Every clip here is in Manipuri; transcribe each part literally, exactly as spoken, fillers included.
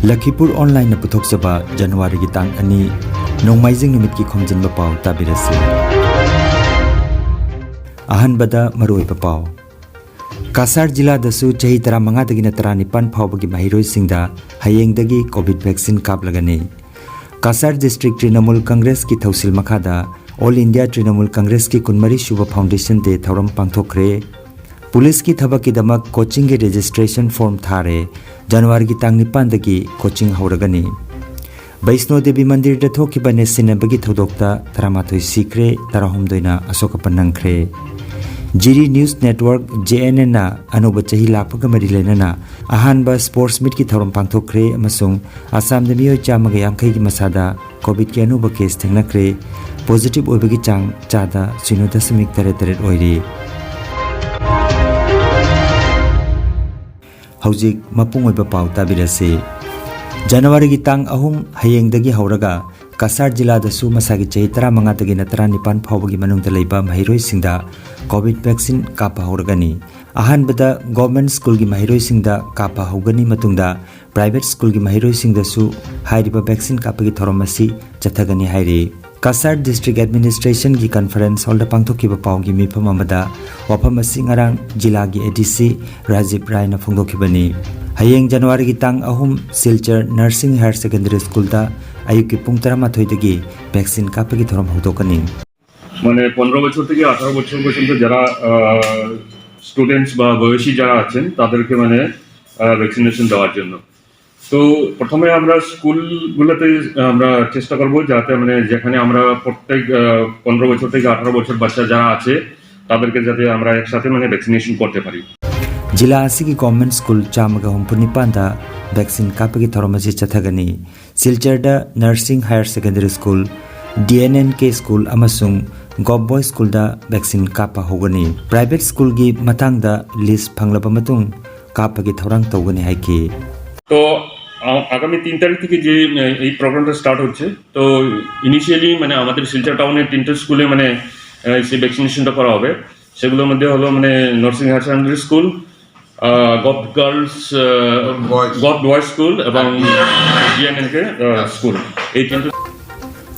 ꯂꯈꯤꯄꯨꯔ ꯑꯣꯟꯂꯥꯏꯟꯅ ꯄꯨꯊꯣꯛꯆꯕ ꯖꯅꯋꯥꯔꯤꯒꯤ ꯇꯥꯡ ꯑꯅꯤ, ꯅꯣꯡꯃꯥꯏꯖꯤꯡ ꯅꯨꯃꯤꯠꯀꯤ ꯈꯣꯝꯖꯤꯟꯕ ꯄꯥꯎ ꯇꯥꯕꯤꯔꯁꯤ꯫ ꯑꯍꯥꯟꯕꯗ ꯃꯔꯨꯑꯣꯏꯕ ꯄꯥꯎ꯫ ꯀꯁꯥꯔ ꯖꯤꯂꯥꯗꯁꯨ ꯆꯍꯤ ꯇꯔꯥꯃꯉꯥꯗꯒꯤꯅ ꯇꯔꯥꯅꯤꯄꯥꯟ ꯐꯥꯎꯕꯒꯤ ꯃꯍꯩꯔꯣꯏꯁꯤꯡꯗ ꯍꯌꯦꯡꯗꯒꯤ COVID vaccine ꯀꯥꯞꯂꯒꯅꯤ꯫ Cachar district Trinamool ꯀꯪꯒ꯭ꯔꯦꯁꯀꯤ ꯊꯧꯁꯤꯜ ꯃꯈꯥꯗ ꯑꯣꯜ ꯏꯟꯗꯤꯌꯥ ꯇ꯭ꯔꯤꯅꯃꯨꯜ ꯀꯪꯒ꯭ꯔꯦꯁꯀꯤ ꯀꯨꯟꯃꯔꯤ ꯁꯨꯕ ꯐꯥꯎꯟꯗꯦꯁꯟ ꯗꯦ ꯊꯧꯔꯝ ꯄꯥꯡꯊꯣꯛꯈ꯭ꯔꯦ꯫ ꯄꯨꯂꯤꯁꯀꯤ ꯊꯕꯛꯀꯤꯗꯃꯛ ꯀꯣꯆꯤꯡꯒꯤ ꯔꯦꯖꯤꯁꯇ꯭ꯔꯦꯁꯟ ꯐꯣꯔꯝ ꯊꯥꯔꯦ꯫ ꯖꯅꯋꯥꯔꯤꯒꯤ ꯇꯥꯡ ꯅꯤꯄꯥꯟꯗꯒꯤ ꯀꯣꯆꯤꯡ ꯍꯧꯔꯒꯅꯤ꯫ ꯕꯩꯁꯅꯣ ꯗꯦꯕꯤ ꯃꯟꯗꯤꯔꯗ ꯊꯣꯛꯈꯤꯕ ꯅꯦꯠ ꯁꯤꯟꯅꯕꯒꯤ ꯊꯧꯗꯣꯛꯇ ꯇꯔꯥꯃꯥꯊꯣꯏ ꯁꯤꯈ꯭ꯔꯦ, ꯇꯔꯥꯍꯨꯝꯗꯣꯏꯅ ꯑꯁꯣꯛ ꯑꯄꯟ ꯅꯪꯈ꯭ꯔꯦ꯫ ꯖꯤꯔꯤ ꯅ꯭ꯌꯨꯁ ꯅꯦꯠꯋꯥꯔꯛ, ꯖꯦ ꯑꯦꯟ ꯑꯦꯟꯅ ꯑꯅꯧꯕ ꯆꯍꯤ ꯂꯥꯛꯄꯒ ꯃꯔꯤ ꯂꯩꯅꯅ ꯑꯍꯥꯟꯕ ꯁ꯭ꯄꯣꯔꯠꯁ ꯃꯤꯠꯀꯤ ꯊꯧꯔꯝ ꯄꯥꯡꯊꯣꯛꯈ꯭ꯔꯦ ꯑꯃꯁꯨꯡ ꯑꯁꯥꯝꯗ ꯃꯤꯑꯣꯏ ꯆꯥꯝꯃꯒ ꯌꯥꯡꯈꯩꯒꯤ ꯃꯁꯥꯗ ꯀꯣꯚꯤꯗꯀꯤ ꯑꯅꯧꯕ ꯀꯦꯁ ꯊꯦꯡꯅꯈ꯭ꯔꯦ꯫ ꯄꯣꯖꯤꯇꯤꯚ ꯑꯣꯏꯕꯒꯤ ꯆꯥꯡ ꯆꯥꯗ ꯁꯤꯅꯣ ꯗꯁꯃꯤꯛ ꯇꯔꯦꯠ ꯇꯔꯦꯠ ꯑꯣꯏꯔꯤ꯫ ꯍꯧꯖꯤꯛ ꯃꯄꯨꯡ ꯑꯣꯏꯕ ꯄꯥꯎ ꯇꯥꯕꯤꯔꯁꯤ꯫ ꯖꯅꯋꯥꯔꯤꯒꯤ ꯇꯥꯡ ꯑꯍꯨꯝ, ꯍꯌꯦꯡꯗꯒꯤ ꯍꯧꯔꯒ ꯀꯁꯥꯔ ꯖꯤꯂꯥꯗꯁꯨ ꯃꯁꯥꯒꯤ ꯆꯍꯤ ꯇꯔꯥꯃꯉꯥꯗꯒꯤꯅ ꯇꯔꯥꯅꯤꯄꯥꯟ ꯐꯥꯎꯕꯒꯤ ꯃꯅꯨꯡꯗ ꯂꯩꯕ ꯃꯍꯩꯔꯣꯏꯁꯤꯡꯗ ꯀꯣꯚꯤꯗ ꯚꯦꯛꯁꯤꯟ ꯀꯥꯞꯄ ꯍꯧꯔꯒꯅꯤ꯫ ꯑꯍꯥꯟꯕꯗ ꯒꯣꯚꯔꯟꯃꯦꯟꯠ ꯁ꯭ꯀꯨꯜꯒꯤ ꯃꯍꯩꯔꯣꯏꯁꯤꯡꯗ ꯀꯥꯞꯄ ꯍꯧꯒꯅꯤ, ꯃꯇꯨꯡꯗ ꯄ꯭ꯔꯥꯏꯚꯦꯠ ꯁ꯭ꯀꯨꯜꯒꯤ ꯃꯍꯩꯔꯣꯏꯁꯤꯡꯗꯁꯨ ꯍꯥꯏꯔꯤꯕ ꯚꯦꯛꯁꯤꯟ ꯀꯥꯞꯄꯒꯤ ꯊꯧꯔꯝ ꯑꯁꯤ ꯆꯠꯊꯒꯅꯤ ꯍꯥꯏꯔꯤ꯫ ꯀꯁꯥꯔ ꯗꯤꯁꯇ꯭ꯔꯤꯛ ꯑꯦꯗꯃꯤꯅꯤꯁꯇ꯭ꯔꯦꯁꯟꯒꯤ ꯀꯟꯐꯔꯦꯟꯁ ꯍꯣꯜꯗ ꯄꯥꯡꯊꯣꯛꯈꯤꯕ ꯄꯥꯎꯒꯤ ꯃꯤꯐꯝ ꯑꯃꯗ ꯋꯥꯐꯝ ꯑꯁꯤ ꯉꯔꯥꯡ ꯖꯤꯂꯥꯒꯤ ꯑꯦ ꯗꯤ ꯁꯤ ꯔꯥꯖꯤꯕ ꯔꯥꯏꯅ ꯐꯣꯡꯗꯣꯛꯈꯤꯕꯅꯤ꯫ ꯍꯌꯦꯡ ꯖꯅꯋꯥꯔꯤꯒꯤ ꯇꯥꯡ ꯑꯍꯨꯝ, ꯁꯤꯜꯆꯔ ꯅꯔꯁꯤꯡ ꯍꯥꯌꯔ ꯁꯦꯀꯦꯟꯗꯔꯤ ꯁ꯭ꯀꯨꯜꯗ ꯑꯌꯨꯛꯀꯤ ꯄꯨꯡ ꯇꯔꯥꯃꯥꯊꯣꯏꯗꯒꯤ ꯚꯦꯛꯁꯤꯟ ꯀꯥꯞꯄꯒꯤ ꯊꯧꯔꯝ ꯍꯧꯗꯣꯛꯀꯅꯤ꯫ মানে পনেরো বছর থেকে আঠারো বছর পর্যন্ত যারা স্টুডেন্টস বা বয়সী যারা আছেন, তাদেরকে মানে ভ্যাকসিনেশন দেওয়ার জন্য। তো প্রথমে আমরা স্কুলগুলোতে আমরা চেষ্টা করব যাতে মানে যেখানে আমরা প্রত্যেক পনেরো বছর থেকে আঠারো বছর বাচ্চা যারা আছে, তাদেরকে যাতে আমরা একসাথে মানে ভ্যাকসিনেশন করতে পারি। ꯖꯤꯂꯥ ꯑꯁꯤꯒꯤ ꯒꯣꯚꯔꯟꯃꯦꯟꯠ ꯁ꯭ꯀꯨꯜ ꯆꯥꯝꯃꯒ ꯍꯨꯝꯐꯨ ꯅꯤꯄꯥꯟꯗ ꯚꯦꯛꯁꯤꯟ ꯀꯥꯞꯄꯒꯤ ꯊꯧꯔꯝ ꯑꯁꯤ ꯆꯠꯊꯒꯅꯤ꯫ ꯁꯤꯜꯆꯔꯗ ꯅꯔꯁꯤꯡ ꯍꯥꯌꯔ secondary school, D N N K school ꯑꯃꯁꯨꯡ ꯒꯣꯚ ꯕꯣꯏꯁ ꯁ꯭ꯀꯨꯜꯗ ꯚꯦꯛꯁꯤꯟ ꯀꯥꯞꯄ ꯍꯧꯒꯅꯤ꯫ ꯄ꯭ꯔꯥꯏꯚꯦꯠ ꯁ꯭ꯀꯨꯜꯒꯤ ꯃꯇꯥꯡꯗ ꯂꯤꯁ ꯐꯪꯂꯕ ꯃꯇꯨꯡ ꯀꯥꯞꯄꯒꯤ ꯊꯧꯔꯥꯡ ꯇꯧꯒꯅꯤ ꯍꯥꯏꯈꯤ꯫ তো আ- আগামী তিন তারিখ থেকে যে এ, এই প্রোগ্রামটা স্টার্ট হচ্ছে, তো ইনিশিয়ালি মানে আমাদের শিলচর টাউনের তিনটে স্কুলে মানে এ, সেই ভ্যাকসিনেশনটা করা হবে। সেগুলোর মধ্যে হলো মানে nursing higher secondary school, Uh, Govt Girls, uh, Boys. Govt Boys School, এবং G N N K uh, School. Eighteen to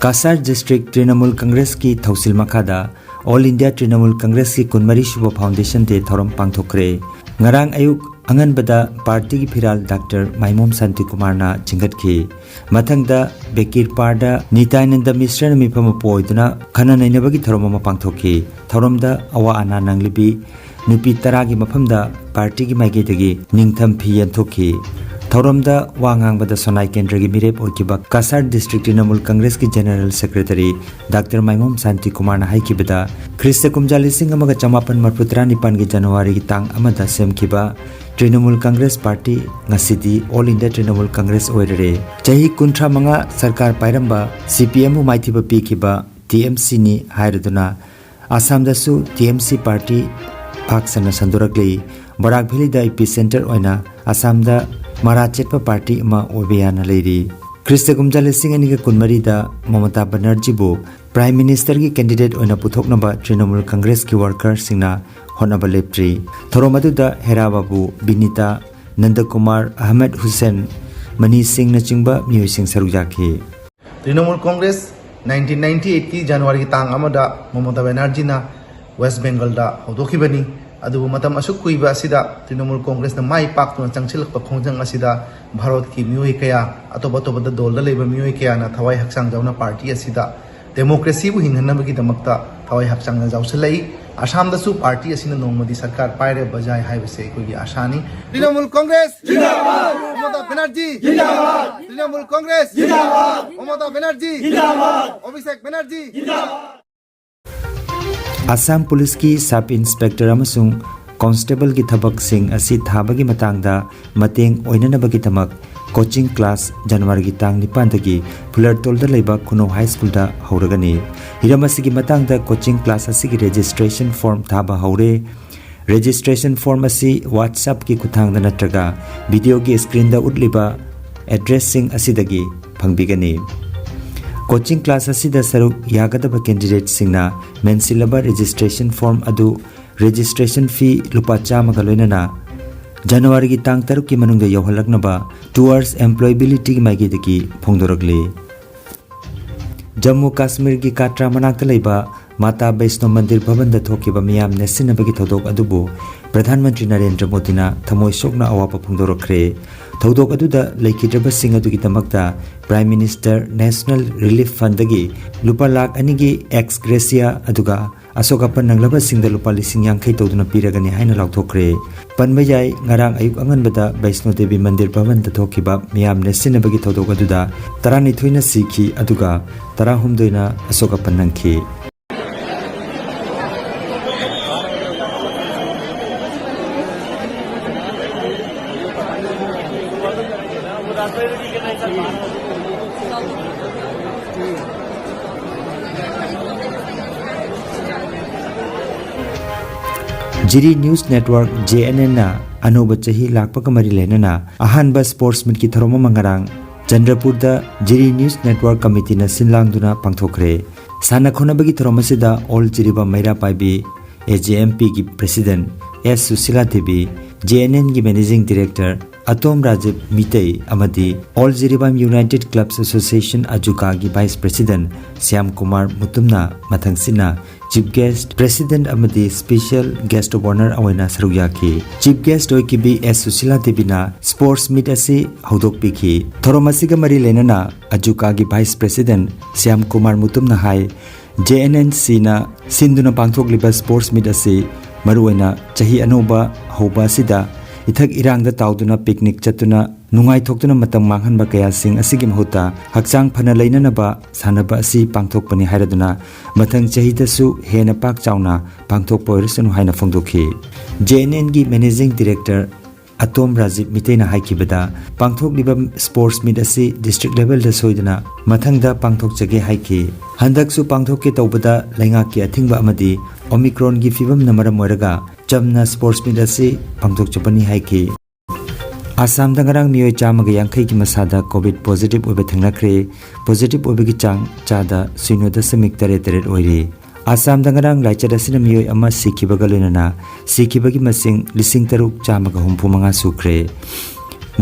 Cachar district Trinamool ꯀꯪꯒ꯭ꯔꯦꯁꯀꯤ ꯊꯧꯁꯤꯜ ꯃꯈꯥꯗ ꯑꯣꯜ ꯏꯟꯗꯤꯌꯥ ꯇ꯭ꯔꯤꯅꯃꯨꯜ ꯀꯪꯒ꯭ꯔꯦꯁꯀꯤ ꯀꯨꯟꯃꯔꯤ ꯁꯨꯕ ꯐꯥꯎꯟꯗꯦꯁꯟ ꯗꯦ ꯊꯧꯔꯝ ꯄꯥꯡꯊꯣꯛꯈ꯭ꯔꯦ꯫ ꯉꯔꯥꯡ ꯑꯌꯨꯛ ꯑꯉꯟꯕꯗ ꯄꯥꯔꯇꯤꯒꯤ ꯐꯤꯔꯥꯜ ꯗꯥꯛꯇꯔ ꯃꯥꯏꯃꯣꯝ ꯁꯥꯟꯇꯤꯀꯨꯃꯥꯔꯅ ꯆꯤꯡꯈꯠꯈꯤ꯫ ꯃꯊꯪꯗ ꯕꯦꯀꯤꯔ ꯄꯥꯔꯗ ꯅꯤꯇꯥꯏꯅꯟꯗ ꯃꯤꯁ꯭ꯔꯅ ꯃꯤꯐꯝ ꯑꯣꯏꯗꯨꯅ ꯈꯟꯅ ꯅꯩꯅꯕꯒꯤ ꯊꯧꯔꯝ ꯑꯃ ꯄꯥꯡꯊꯣꯛꯈꯤ꯫ ꯊꯧꯔꯝꯗ ꯑꯋꯥ ꯑꯅꯥ ꯅꯪꯂꯤꯕꯤ ꯅꯨꯄꯤ ꯇꯔꯥꯒꯤ ꯃꯐꯝꯗ ꯄꯥꯔꯇꯤꯒꯤ ꯃꯥꯏꯀꯩꯗꯒꯤ ꯅꯤꯡꯊꯝ ꯐꯤ ꯌꯦꯟꯊꯣꯛꯈꯤ꯫ ꯊꯧꯔꯝꯗ ꯋꯥ ꯉꯥꯡꯕꯗ ꯁꯣꯅꯥꯏ ꯀꯦꯟꯗ꯭ꯔꯒꯤ ꯃꯤꯔꯦꯞ ꯑꯣꯏꯈꯤꯕ ꯀꯁꯥꯔ ꯗꯤꯁꯇ꯭ꯔꯤꯛ ꯇ꯭ꯔꯤꯅꯃꯨꯜ ꯀꯪꯒ꯭ꯔꯦꯁꯀꯤ ꯖꯦꯅꯔꯦꯜ ꯁꯦꯀ꯭ꯔꯦꯇꯔꯤ ꯗꯥꯛꯇꯔ ꯃꯥꯏꯃꯣꯝ ꯁꯥꯟꯇꯤꯀꯨꯃꯥꯔꯅ ꯍꯥꯏꯈꯤꯕꯗ, ꯈ꯭ꯔꯤꯁꯇ ꯀꯨꯝꯖꯥ ꯂꯤꯁꯤꯡ ꯑꯃꯒ ꯆꯃꯥꯄꯟ ꯃꯔꯐꯨ ꯇꯔꯥꯅꯤꯄꯥꯟꯒꯤ ꯖꯅꯋꯥꯔꯤꯒꯤ ꯇꯥꯡ ꯑꯃꯗ ꯁꯦꯝꯈꯤꯕ ꯇ꯭ꯔꯤꯅꯃꯨꯜ ꯀꯪꯒ꯭ꯔꯦꯁ ꯄꯥꯔꯇꯤ ꯉꯁꯤꯗꯤ ꯑꯣꯜ ꯏꯟꯗꯤꯌꯥ ꯇ꯭ꯔꯤꯅꯃꯨꯜ ꯀꯪꯒ꯭ꯔꯦꯁ ꯑꯣꯏꯔꯔꯦ꯫ ꯆꯍꯤ ꯀꯨꯟꯊ꯭ꯔꯥ ꯃꯉꯥ ꯁꯔꯀꯥꯔ ꯄꯥꯏꯔꯝꯕ ꯁꯤ ꯄꯤ ꯑꯦꯝꯕꯨ ꯃꯥꯏꯊꯤꯕ ꯄꯤꯈꯤꯕ ꯇꯤ ꯑꯦꯝ ꯁꯤꯅꯤ ꯍꯥꯏꯔꯗꯨꯅ ꯑꯁꯥꯝꯗꯁꯨ ꯇꯤ ꯑꯦꯝ ꯁꯤ ꯄꯥꯔꯇꯤ ꯄꯥꯛ ꯁꯟꯅ ꯁꯟꯗꯣꯔꯛꯂꯤ꯫ ꯕꯔꯥꯛ ꯚꯦꯂꯤꯗ ꯏꯄꯤ ꯁꯦꯟꯇꯔ ꯑꯣꯏꯅ ꯑꯁꯥꯝꯗ ꯃꯔꯥ ꯆꯦꯠꯄ ꯄꯥꯔꯇꯤ ꯑꯃ ꯑꯣꯏꯕ ꯌꯥꯅ ꯂꯩꯔꯤ꯫ ꯈ꯭ꯔꯤꯁꯇ ꯀꯨꯝꯖꯥ ꯂꯤꯁꯤꯡ ꯑꯅꯤꯒ ꯀꯨꯟꯃꯔꯤꯗ ꯃꯃꯇꯥ ꯕꯅꯔꯖꯤꯕꯨ ꯄ꯭ꯔꯥꯏꯝ ꯃꯤꯅꯤꯁꯇꯔꯒꯤ ꯀꯦꯟꯗꯤꯗꯦꯠ ꯑꯣꯏꯅ ꯄꯨꯊꯣꯛꯅꯕ ꯇ꯭ꯔꯤꯅꯃꯨꯜ ꯀꯪꯒ꯭ꯔꯦꯁꯀꯤ ꯋꯥꯔꯀꯔꯁꯤꯡꯅ ꯍꯣꯠꯅꯕ ꯂꯦꯞꯇ꯭ꯔꯤ꯫ ꯊꯧꯔꯝ ꯑꯗꯨꯗ ꯍꯦꯔꯥ ꯕꯥꯕꯨ, ꯕꯤꯅꯤꯇꯥ, ꯅꯟꯗꯀꯨꯃꯥꯔ, ꯑꯍꯃꯗ ꯍꯨꯁꯦꯟ, ꯃꯅꯤ ꯁꯤꯡꯅꯆꯤꯡꯕ ꯃꯤꯑꯣꯏꯁꯤꯡ ꯁꯔꯨꯛ ꯌꯥꯈꯤ꯫ ꯇ꯭ꯔꯤꯅꯃꯨꯜ ꯀꯣꯡꯒ꯭ꯔꯦꯁ ꯅꯥꯏꯟꯇꯤꯟ ꯅꯥꯏꯟꯇꯤ ꯑꯩꯠꯀꯤ ꯖꯅꯋꯥꯔꯤꯒꯤ ꯇꯥꯡ ꯑꯃꯗ ꯃꯃꯇꯥ ꯕꯦꯅꯔꯖꯤꯅ ꯋꯦꯁ ꯕꯦꯡꯒꯜꯗ ꯍꯧꯗꯣꯛꯈꯤꯕꯅꯤ꯫ ꯑꯗꯨꯕꯨ ꯃꯇꯝ ꯑꯁꯨꯛ ꯀꯨꯏꯕ ꯑꯁꯤꯗ ꯇ꯭ꯔꯤꯅꯃꯨꯜ ꯀꯣꯡꯒ꯭ꯔꯦꯁꯅ ꯃꯥꯏ ꯄꯥꯛꯇꯨꯅ ꯆꯪꯁꯤꯜꯂꯛꯄ ꯈꯣꯡꯖꯪ ꯑꯁꯤꯗ ꯚꯥꯔꯠꯀꯤ ꯃꯤꯑꯣꯏ ꯀꯌꯥ, ꯑꯇꯣꯞ ꯑꯇꯣꯞꯄꯗ ꯗꯣꯜꯗ ꯂꯩꯕ ꯃꯤꯑꯣꯏ ꯀꯌꯥꯅ ꯊꯋꯥꯏ ꯍꯛꯆꯥꯡ ꯌꯥꯎꯅ ꯄꯥꯔꯇꯤ ꯑꯁꯤꯗ ꯗꯦꯃꯣꯀ꯭ꯔꯦꯁꯤꯕꯨ ꯍꯤꯡꯍꯟꯅꯕꯒꯤꯗꯃꯛꯇ ꯊꯋꯥꯏ ꯍꯛꯆꯥꯡꯅ ꯌꯥꯎꯁꯤꯜꯂꯛꯏ꯫ ꯑꯁꯥꯝꯗꯁꯨ ꯄꯥꯔꯇꯤ ꯑꯁꯤꯅ ꯅꯣꯡꯃꯗꯤ ꯁꯔꯀꯥꯔ ꯄꯥꯏꯔꯕ ꯌꯥꯏ ꯍꯥꯏꯕꯁꯦ ꯑꯩꯈꯣꯏꯒꯤ ꯑꯥꯁꯥꯅꯤ꯫ ꯇ꯭ꯔꯤꯅꯃꯨꯜ ꯀꯣꯡꯒ꯭ꯔꯦꯁ ꯖꯤꯟꯗꯥꯕꯥꯗ! ꯃꯃꯇꯥ ꯕꯦꯅꯔꯖꯤ ꯖꯤꯟꯗꯥꯕꯥꯗ! ꯇ꯭ꯔꯤꯅꯃꯨꯜ ꯀꯣꯡꯒ꯭ꯔꯦꯁ ꯖꯤꯟꯗꯥꯕꯥꯗ! ꯃꯃꯇꯥ ꯕꯦꯅꯔꯖꯤ ꯖꯤꯟꯗꯥꯕꯥꯗ! ꯑꯚꯤꯁꯦꯛ ꯕꯦꯅꯔꯖꯤ ꯖꯤꯟꯗꯥꯕꯥꯗ! ꯑꯁꯥꯝ ꯄꯨꯂꯤꯁꯀꯤ ꯁꯕ ꯏꯟꯁꯄꯦꯛꯇꯔ ꯑꯃꯁꯨꯡ ꯀꯣꯟꯁꯇꯦꯕꯜꯒꯤ ꯊꯕꯛꯁꯤꯡ ꯑꯁꯤ ꯊꯥꯕꯒꯤ ꯃꯇꯥꯡꯗ ꯃꯇꯦꯡ ꯑꯣꯏꯅꯅꯕꯒꯤꯗꯃꯛ ꯀꯣꯆꯤꯡ ꯀ꯭ꯂꯥꯁ ꯖꯅꯋꯥꯔꯤꯒꯤ ꯇꯥꯡ ꯅꯤꯄꯥꯟꯗꯒꯤ ꯐꯨꯂꯔꯇꯣꯜꯗ ꯂꯩꯕ ꯈꯨꯅꯧ ꯍꯥꯏ ꯁ꯭ꯀꯨꯜꯗ ꯍꯧꯔꯒꯅꯤ꯫ ꯍꯤꯔꯝ ꯑꯁꯤꯒꯤ ꯃꯇꯥꯡꯗ ꯀꯣꯆꯤꯡ ꯀ꯭ꯂꯥꯁ ꯑꯁꯤꯒꯤ ꯔꯦꯖꯤꯁꯇ꯭ꯔꯦꯁꯟ ꯐꯣꯔꯝ ꯊꯥꯕ ꯍꯧꯔꯦ꯫ ꯔꯦꯖꯤꯁꯇ꯭ꯔꯦꯁꯟ ꯐꯣꯔꯝ ꯑꯁꯤ WhatsApp-ꯀꯤ ꯈꯨꯠꯊꯥꯡꯗ ꯅꯠꯇ꯭ꯔꯒ ꯚꯤꯗꯤꯑꯣꯒꯤ ꯁ꯭ꯀ꯭ꯔꯤꯟꯗ ꯎꯠꯂꯤꯕ ꯑꯦꯗ꯭ꯔꯦꯁꯁꯤꯡ ꯑꯁꯤꯗꯒꯤ ꯐꯪꯕꯤꯒꯅꯤ꯫ ꯀꯣꯆꯤꯡ ꯀ꯭ꯂꯥꯁ ꯑꯁꯤꯗ ꯁꯔꯨꯛ ꯌꯥꯒꯗꯕ ꯀꯦꯟꯗꯤꯗꯦꯠꯁꯤꯡꯅ ꯃꯦꯟꯁꯤꯜꯂꯕ ꯔꯦꯖꯤꯁꯇ꯭ꯔꯦꯁꯟ ꯐꯣꯔꯝ ꯑꯗꯨ ꯔꯦꯖꯤꯁꯇ꯭ꯔꯦꯁꯟ ꯐꯤ ꯂꯨꯄꯥ ꯆꯥꯝꯃꯒ ꯂꯣꯏꯅꯅ ꯖꯅꯋꯥꯔꯤꯒꯤ ꯇꯥꯡ ꯇꯔꯨꯛꯀꯤ ꯃꯅꯨꯡꯗ ꯌꯧꯍꯜꯂꯛꯅꯕ Towards Employabilityꯒꯤ ꯃꯥꯏꯀꯩꯗꯒꯤ ꯐꯣꯡꯗꯣꯔꯛꯂꯤ꯫ ꯖꯝꯃꯨ ꯀꯥꯁꯃꯤꯔꯒꯤ ꯀꯥꯇ꯭ꯔꯥ ꯃꯅꯥꯛꯇ ꯂꯩꯕ ꯃꯥꯇꯥ ꯕꯩꯁꯅꯣ ꯃꯟꯗꯤꯔ ꯚꯕꯟꯗ ꯊꯣꯛꯈꯤꯕ ꯃꯤꯌꯥꯝ ꯅꯦꯠꯁꯤꯟꯅꯕꯒꯤ ꯊꯧꯗꯣꯛ ꯑꯗꯨꯕꯨ ꯄ꯭ꯔꯙꯥꯟ ꯃꯟꯇ꯭ꯔꯤ ꯅꯔꯦꯟꯗ꯭ꯔ ꯃꯣꯗꯤꯅ ꯊꯃꯣꯏ ꯁꯣꯛꯅ ꯑꯋꯥꯕ ꯐꯣꯡꯗꯣꯔꯛꯈ꯭ꯔꯦ꯫ ꯊꯧꯗꯣꯛ ꯑꯗꯨꯗ ꯂꯩꯈꯤꯗ꯭ꯔꯕꯁꯤꯡ ꯑꯗꯨꯒꯤꯗꯃꯛꯇ Prime Minister National Relief Fundꯗꯒꯤ ꯂꯨꯄꯥ ꯂꯥꯈ ꯑꯅꯤꯒꯤ ex gratia ꯑꯗꯨꯒ ꯑꯁꯣꯛ ꯑꯄꯟ ꯅꯪꯂꯕꯁꯤꯡꯗ ꯂꯨꯄꯥ ꯂꯤꯁꯤꯡ ꯌꯥꯡꯈꯩ ꯇꯧꯗꯨꯅ ꯄꯤꯔꯒꯅꯤ ꯍꯥꯏꯅ ꯂꯥꯎꯊꯣꯛꯈ꯭ꯔꯦ꯫ ꯄꯟꯕ ꯌꯥꯏ, ꯉꯔꯥꯡ ꯑꯌꯨꯛ ꯑꯉꯟꯕꯗ ꯕꯩꯁꯅꯣ ꯗꯦꯕꯤ ꯃꯟꯗꯤꯔ ꯚꯕꯟꯗ ꯊꯣꯛꯈꯤꯕ ꯃꯤꯌꯥꯝ ꯅꯦꯠꯁꯤꯟꯅꯕꯒꯤ ꯊꯧꯗꯣꯛ ꯑꯗꯨꯗ ꯇꯔꯥꯅꯤꯊꯣꯏꯅ ꯁꯤꯈꯤ, ꯑꯗꯨꯒ ꯇꯔꯥꯍꯨꯝꯗꯣꯏꯅ ꯑꯁꯣꯛ ꯑꯄꯟ ꯅꯪꯈꯤ꯫ ꯖꯤꯔꯤ News Network, JNNꯅ ꯑꯅꯧꯕ ꯆꯍꯤ ꯂꯥꯛꯄꯒ ꯃꯔꯤ ꯂꯩꯅꯅ ꯑꯍꯥꯟꯕ Sports Meetꯀꯤ ꯊꯧꯔꯝ ꯑꯃ ꯉꯔꯥꯡ ꯆꯟꯗ꯭ꯔꯄꯨꯔꯗ ꯖꯤꯔꯤ News Network Committeeꯅ ꯁꯤꯟ ꯂꯥꯡꯗꯨꯅ ꯄꯥꯡꯊꯣꯛꯈ꯭ꯔꯦ꯫ ꯁꯥꯟꯅ ꯈꯣꯠꯅꯕꯒꯤ ꯊꯧꯔꯝ ꯑꯁꯤꯗ All Jiribam ꯃꯩꯔꯥ ꯄꯥꯏꯕꯤ, AJMPꯒꯤ President S Sushila Devi, JNNꯒꯤ Managing Director ꯑꯇꯣꯝ Rajiv Meitei ꯑꯃꯗꯤ All Jiribam United Clubs Association, AJUCAꯒꯤ Vice President Shyam Kumar ꯃꯨꯇꯨꯝꯅ ꯃꯊꯪꯁꯤꯠꯅ Chief Guest, President ꯑꯃꯗꯤ Special Guest of Honour ꯑꯣꯏꯅ ꯁꯔꯨꯛ ꯌꯥꯈꯤ꯫ Chief Guest ꯑꯣꯏꯈꯤꯕꯤ S Sushila ꯗꯦꯕꯤꯅ Sports Meet ꯑꯁꯤ ꯍꯧꯗꯣꯛꯄꯤꯈꯤ꯫ ꯊꯧꯔꯝ ꯑꯁꯤꯒ ꯃꯔꯤ ꯂꯩꯅꯅ AJUCAꯒꯤ Vice President ꯁ꯭ꯌꯥꯝ ꯀꯨꯃꯥꯔ ꯃꯨꯇꯨꯝꯅ ꯍꯥꯏ, JNNCꯅ ꯁꯤꯟꯗꯨꯅ ꯄꯥꯡꯊꯣꯛꯂꯤꯕ Sports Meet ꯑꯁꯤ ꯃꯔꯨꯑꯣꯏꯅ ꯆꯍꯤ ꯑꯅꯧꯕ ꯍꯧꯕ ꯑꯁꯤꯗ ꯏꯊꯛ ꯏꯔꯥꯡꯗ ꯇꯥꯎꯗꯨꯅ picnic ꯆꯠꯇꯨꯅ ꯅꯨꯡꯉꯥꯏꯊꯣꯛꯇꯨꯅ ꯃꯇꯝ ꯃꯥꯡꯍꯟꯕ ꯀꯌꯥꯁꯤꯡ ꯑꯁꯤꯒꯤ ꯃꯍꯨꯠꯇ ꯍꯛꯆꯥꯡ ꯐꯅ ꯂꯩꯅꯅꯕ ꯁꯥꯟꯅꯕ ꯑꯁꯤ ꯄꯥꯡꯊꯣꯛꯄꯅꯤ ꯍꯥꯏꯔꯗꯨꯅ ꯃꯊꯪ ꯆꯍꯤꯗꯁꯨ ꯍꯦꯟꯅ ꯄꯥꯛ ꯆꯥꯎꯅ ꯄꯥꯡꯊꯣꯛꯄ ꯑꯣꯏꯔꯁꯅꯨ ꯍꯥꯏꯅ ꯐꯣꯡꯗꯣꯛꯈꯤ꯫ JNNꯒꯤ Managing Director ꯑꯇꯣꯝ Rajiv ꯃꯤꯇꯩꯅ ꯍꯥꯏꯈꯤꯕꯗ, ꯄꯥꯡꯊꯣꯛꯂꯤꯕ Sports Meet ꯑꯁꯤ district levelꯗ ꯁꯣꯏꯗꯅ ꯃꯊꯪꯗ ꯄꯥꯡꯊꯣꯛꯆꯒꯦ ꯍꯥꯏꯈꯤ꯫ ꯍꯟꯗꯛꯁꯨ ꯄꯥꯡꯊꯣꯛꯀꯦ ꯇꯧꯕꯗ ꯂꯩꯉꯥꯛꯀꯤ ꯑꯊꯤꯡꯕ ꯑꯃꯗꯤ Omicronꯒꯤ ꯐꯤꯕꯝꯅ ꯃꯔꯝ ꯑꯣꯏꯔꯒ ꯆꯝꯅ Sports Meet ꯑꯁꯤ ꯄꯥꯡꯊꯣꯛꯆꯕꯅꯤ ꯍꯥꯏꯈꯤ꯫ ꯑꯁꯥꯝꯗ ꯉꯔꯥꯡ ꯃꯤꯑꯣꯏ ꯆꯥꯝꯃꯒ ꯌꯥꯡꯈꯩꯒꯤ ꯃꯁꯥꯗ COVID positive ꯑꯣꯏꯕ ꯊꯦꯡꯅꯈ꯭ꯔꯦ꯫ Positive ꯑꯣꯏꯕꯒꯤ ꯆꯥꯡ ꯆꯥꯗ ꯁꯤꯅꯣ ꯗꯁꯃꯤꯛ ꯇꯔꯦꯠ ꯇꯔꯦꯠ ꯑꯣꯏꯔꯤ꯫ ꯑꯁꯥꯝꯗ ꯉꯔꯥꯡ ꯂꯥꯏꯆꯠ ꯑꯁꯤꯅ ꯃꯤꯑꯣꯏ ꯑꯃ ꯁꯤꯈꯤꯕꯒ ꯂꯣꯏꯅꯅ ꯁꯤꯈꯤꯕꯒꯤ ꯃꯁꯤꯡ ꯂꯤꯁꯤꯡ ꯇꯔꯨꯛ ꯆꯥꯝꯃꯒ ꯍꯨꯝꯐꯨ ꯃꯉꯥ ꯁꯨꯈ꯭ꯔꯦ꯫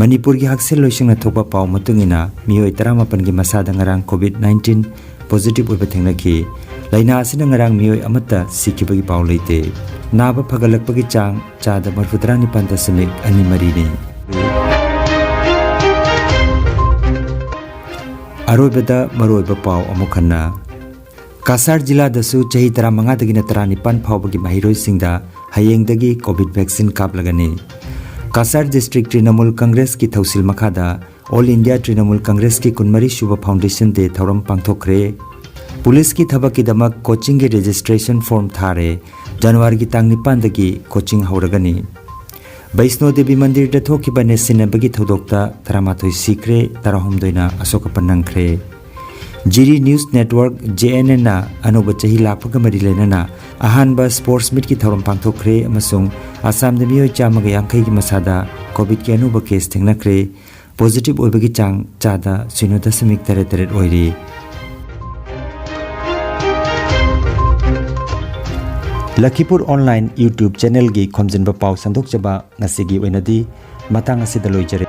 ꯃꯅꯤꯄꯨꯔꯒꯤ ꯍꯛꯁꯦꯜ ꯂꯣꯏꯁꯪꯅ ꯊꯣꯛꯄ ꯄꯥꯎ ꯃꯇꯨꯡ ꯏꯟꯅ ꯃꯤꯑꯣꯏ ꯇꯔꯥꯃꯥꯄꯟꯒꯤ ꯃꯁꯥꯗ ꯉꯔꯥꯡ COVID nineteen positive ꯑꯣꯏꯕ ꯊꯦꯡꯅꯈꯤ꯫ ꯂꯥꯏꯅꯥ ꯑꯁꯤꯅ ꯉꯔꯥꯡ ꯃꯤꯑꯣꯏ ꯑꯃꯠꯇ ꯁꯤꯈꯤꯕꯒꯤ ꯄꯥꯎ ꯂꯩꯇꯦ꯫ ꯅꯥꯕ ꯐꯒꯠꯂꯛꯄꯒꯤ ꯆꯥꯡ ꯆꯥꯗ ꯃꯔꯤꯐꯨꯇꯔꯥ ꯅꯤꯄꯥꯟ ꯗꯁꯃꯤꯛ ꯑꯅꯤ ꯃꯔꯤꯅꯤ꯫ ꯑꯔꯣꯏꯕꯗ ꯃꯔꯨꯑꯣꯏꯕ ꯄꯥꯎ ꯑꯃꯨꯛ ꯍꯟꯅ꯫ ꯀꯁꯥꯔ ꯖꯤꯂꯥꯗꯁꯨ ꯆꯍꯤ ꯇꯔꯥꯃꯉꯥꯗꯒꯤꯅ ꯇꯔꯥꯅꯤꯄꯥꯟ ꯐꯥꯎꯕꯒꯤ ꯃꯍꯩꯔꯣꯏꯁꯤꯡꯗ ꯍꯌꯦꯡꯗꯒꯤ COVID vaccine ꯀꯥꯞꯂꯒꯅꯤ꯫ Cachar district Trinamool ꯀꯪꯒ꯭ꯔꯦꯁꯀꯤ ꯊꯧꯁꯤꯜ ꯃꯈꯥꯗ ꯑꯣꯜ ꯏꯟꯗꯤꯌꯥ ꯇ꯭ꯔꯤꯅꯃꯨꯜ ꯀꯪꯒ꯭ꯔꯦꯁꯀꯤ ꯀꯨꯟꯃꯔꯤ ꯁꯨꯕ Foundation Day ꯊꯧꯔꯝ ꯄꯥꯡꯊꯣꯛꯈ꯭ꯔꯦ꯫ ꯄꯨꯂꯤꯁꯀꯤ ꯊꯕꯛꯀꯤꯗꯃꯛ ꯀꯣꯆꯤꯡꯒꯤ registration form ꯊꯥꯔꯦ꯫ ꯖꯅꯋꯥꯔꯤꯒꯤ ꯇꯥꯡ ꯅꯤꯄꯥꯟꯗꯒꯤ ꯀꯣꯆꯤꯡ ꯍꯧꯔꯒꯅꯤ꯫ ꯕꯩꯁꯅꯣ ꯗꯦꯕꯤ ꯃꯟꯗꯤꯔꯗ ꯊꯣꯛꯈꯤꯕ ꯅꯦꯠ ꯁꯤꯟꯅꯕꯒꯤ ꯊꯧꯗꯣꯛꯇ ꯇꯔꯥꯃꯥꯊꯣꯏ ꯁꯤꯈ꯭ꯔꯦ, ꯇꯔꯥꯍꯨꯝꯗꯣꯏꯅ ꯑꯁꯣꯛ ꯑꯄꯟ ꯅꯪꯈ꯭ꯔꯦ꯫ ꯖꯤꯔꯤ News Network, JNNꯅ ꯑꯅꯧꯕ ꯆꯍꯤ ꯂꯥꯛꯄꯒ ꯃꯔꯤ ꯂꯩꯅꯅ ꯑꯍꯥꯟꯕ sports meetꯀꯤ ꯊꯧꯔꯝ ꯄꯥꯡꯊꯣꯛꯈ꯭ꯔꯦ ꯑꯃꯁꯨꯡ ꯑꯁꯥꯝꯗ ꯃꯤꯑꯣꯏ ꯆꯥꯝꯃꯒ ꯌꯥꯡꯈꯩꯒꯤ ꯃꯁꯥꯗ COVIDꯀꯤ ꯑꯅꯧꯕ case ꯊꯦꯡꯅꯈ꯭ꯔꯦ꯫ Positive ꯑꯣꯏꯕꯒꯤ ꯆꯥꯡ ꯆꯥꯗ ꯁꯤꯅꯣ ꯗꯁꯃꯤꯛ ꯇꯔꯦꯠ ꯇꯔꯦꯠ ꯑꯣꯏꯔꯤ꯫ ꯂꯈꯤꯄꯨꯔ Online YouTube channelꯒꯤ ꯈꯣꯝꯖꯤꯟꯕ ꯄꯥꯎ ꯁꯟꯗꯣꯛꯆꯕ ꯉꯁꯤꯒꯤ ꯑꯣꯏꯅꯗꯤ ꯃꯇꯥꯡ ꯑꯁꯤꯗ ꯂꯣꯏꯖꯔꯦ꯫